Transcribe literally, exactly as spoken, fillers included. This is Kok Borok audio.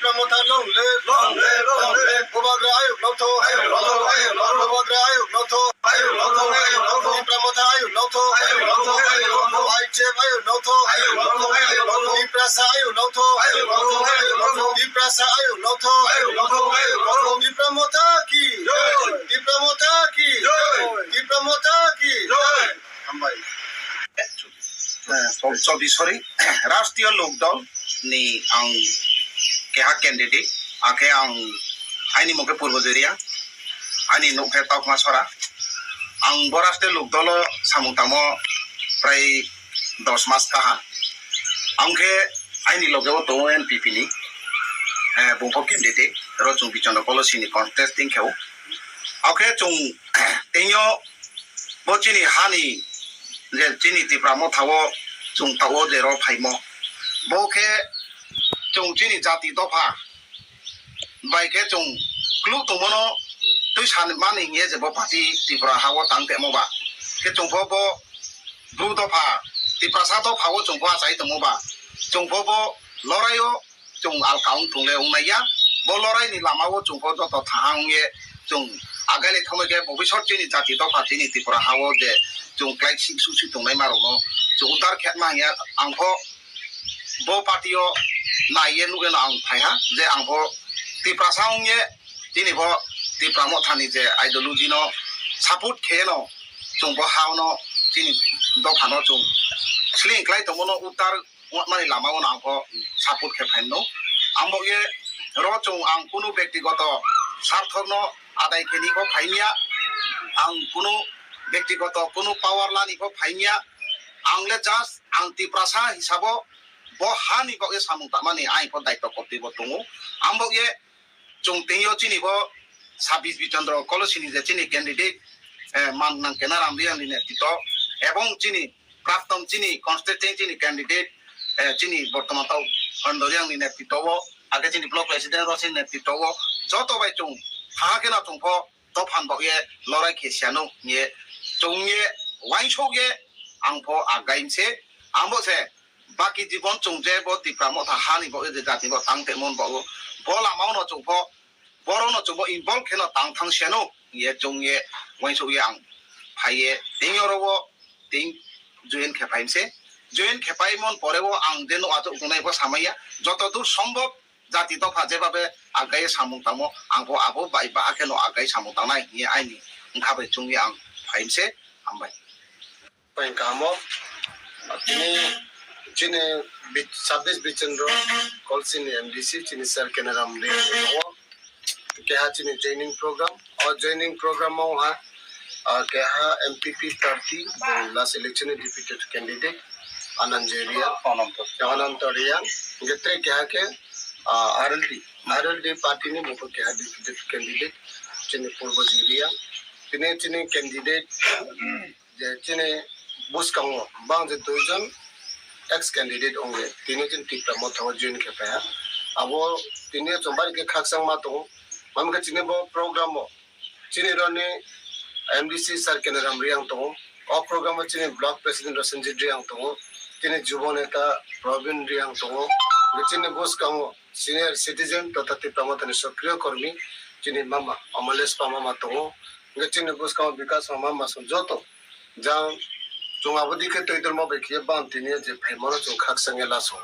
Tipra Motha long live, long live, long live. Bubagra ayuk nokthok, ayuk nokthok, ayuk nokthok. Bubagra ayuk nokthok, ayuk nokthok, ayuk nokthok. Tipra Motha ayuk nokthok, ayuk nokthok, ayuk nokthok. I P F T ayuk nokthok, ayuk nokthok, ayuk nokthok. Tiprasa ayuk nokthok, ayuk nokthok, ayuk nokthok. Tiprasa ayuk nokthok, ayuk nokthok, ayuk nokthok. Tipra Motha ki jai. Tipra Motha ki jai. Tipra Motha ki jai. Hambai. Eh, sorry, sorry. Rashtriya Lok Dal ni ang keha candidate, akhe ang aini mokhe Purbo Joriya, aini nokhe Tokma Sora. Ang bo Rashtriya Lok Dalo samung tamo prai dos mas kaha. Ang khe aini loge o tongo N P P ni, eh, bungpho candidate, ro chung Bichondra Kolosini contesting khe o. Akhe chung tengyo bo chini hani je chini Tipra Motha o chung ta o je ro phaimo. Bo khe chung chini jati dopha bai khe chung kluk tongmano twi sanmani hiye je bo party Tripura ha o tang temo ba. Khe chung pho bo bru dopha Tiprasa dopha o chung pho achai tongmo ba. Chung pho bo lorai o chung alka wng thung le wng nai ya. Bo lorai ni lama o chung pho joto thaha wng ye chung agai le thangbai khe bobisot chini jati dopha chini Tripura ha o je chung klai sik su si tongnai ma rok no chung udar khe ma ya ang pho bo party o nai ye nugeno ang phai ha je ang pho Tiprasa wng ye chini pho Tipra Motha ni je ideology no support khe no chung bo ha o no chini dopha no chung sling klai tongmo no udar wngmani lama o ang pho support khe phaino. Ang bo ye ro chung ang kunu bektigoto sarthok no adai khe ni pho phaimya, ang kunu bektigoto kunu power lani pho phaimya, ang le just ang Tiprasa hisabo bo ha ni bagwi samung tamani ang pho daityo kortwi bo tongo. Ang bo ye chung tengyo chini bo Sabis Bichandra Kolosini je chini candidate, eh, man nang kena Ramriya ni netritwo ebong chini Praptom chini constituency chini candidate, eh, chini bortoman tau Hondoriang ni netritwo o, age chini block president rok chini netritwo o, joto bai chung thaha khe no chung pho dophan bo ye lorai khe siano ye chung ye waisok ye ang pho agaim se ang bo se baki jibon chung je bo Tipra Motha hani bo ye jati bo tang te mon bo bo lama no chung pho borok no chung bo involve khe no tang thang siano ye chung ye waisok ye ang phai ye teng oro o teng join khe phaimse. Join khe paimon pore o ang je no achuk tongnai bo samaya. Joto dur sombhob jati dopha jebabe agai samung tangmo ang bo abo bai ba khe no agai samung tangnai hiye aini wngkha bai chungwi ang phaimse. Hambai. Pai kamo tini chini Bi-, Sabis Bichendra Kolsini M D C chini Sir Kenaram Ri o keha chini joining program. O joining program o ha, ah, keha M P P party, bo last election ni deputy candidate, Anand Jairia, Ananto. Ananto Riya, hingke tre keha ke, ah, R L D, R L D party ni bo keha deputy candidate, chini Purbo Jairia, tini chini candidate, je chini bwskango bang je duijon ex candidate ongwi tini chini Tipra Motha o join khe phaiha. Abo tini chwng bari khe khakchangma tongo. Mamkhe chini bo program o chini roni M D C Sir Kenaram Riang tongo. O program o chini block president Rasenjit Riang tongo. Chini jubo neta Probin Riang tongo. Chini bwskango senior citizen totha Tipra Mothani sokriyo kormi chini mama Amalesh Pa mama tongo. Hingke chini bwskango Bikas Pa mama song joto jang chwng abo dikhe twi dorma bai khe bang tini je phaimano chwng khakchangya laso.